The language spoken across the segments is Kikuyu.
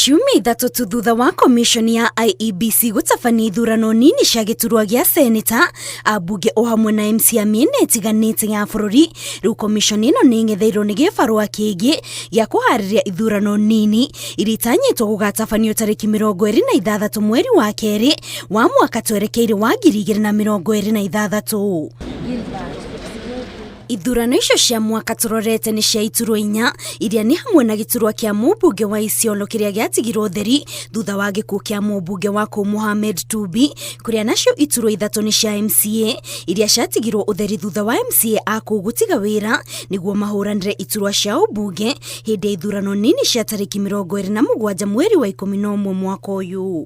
Ciumia ithatũ tu thutha wa komishoni ya IEBC gũtabania ithurano nini cia gĩturwa gĩa seneta, ambunge o hamwe na MCA mĩena ĩtiganĩte ya bũrũri, rĩu komishoni ĩno nĩ ĩng'etheirwo nĩ gĩbarũa kĩngĩ gĩa kũharĩria ithurano nini iria itanyĩtwo gũgatabanio tarĩki 26 mweri wa kerĩ wa mwaka twerekeire wa 2026. Ithurano icio cia mwaka tũrorete nĩ cia iturwa inya iria nĩ hamwe na gĩturwa kĩa mũmbunge wa Isiolo kĩrĩa gĩatigirwo ũtheri thutha wa gĩkuũ kĩa mũmbunge wa kũu Mohamed Tubi, kũrĩa nacio iturwa ithatũ nĩ cia MCA iria ciatigirwo ũtheri thutha wa MCA a kũu gũtiga wĩra nĩguo mahũranĩre iturwa cia ũmbunge hĩndĩ ya ithurano nini cia tarĩki 27 mweri wa 11 mwaka ũyũ.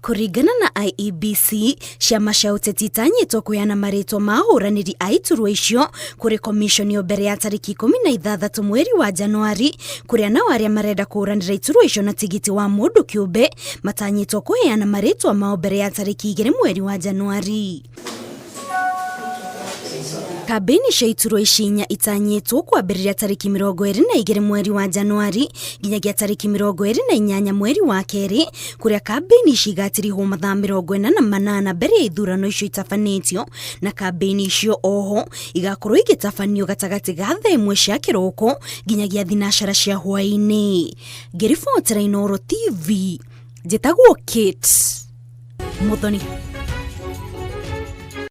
Kũringana na IEBC, ciama cia ũteti itanyĩtwo kũheana marĩtwa ma ahũranĩri a iturwa icio kũrĩ komishoni o mbere ya tarĩki 16 mweri wa Januari, kũrĩa nao arĩa marenda kũhũranĩra iturwa icio na tigiti wa mũndũ kĩũmbe matanyĩtwo kũheana marĩtwa mao mbere ya tarĩki 2 mweri wa Januari. Kambĩini cia iturwa ici inya itanyĩtwo kwambĩrĩria tarĩki 22 mweri wa Januari nginyagia tarĩki 28 mweri wa kerĩ, kũrĩa kambĩini ici igatirihwo mathaa 48 mbere ya ithurano icio itabanĩtio, na kambĩini icio oho igakorwo igĩtabanio gatagatĩ ga thaa 1 cia kĩroko nginyagia thinacara cia hwaĩ-inĩ. Ngĩribotera Inooro TV, njĩtagwo Kate Muthoni.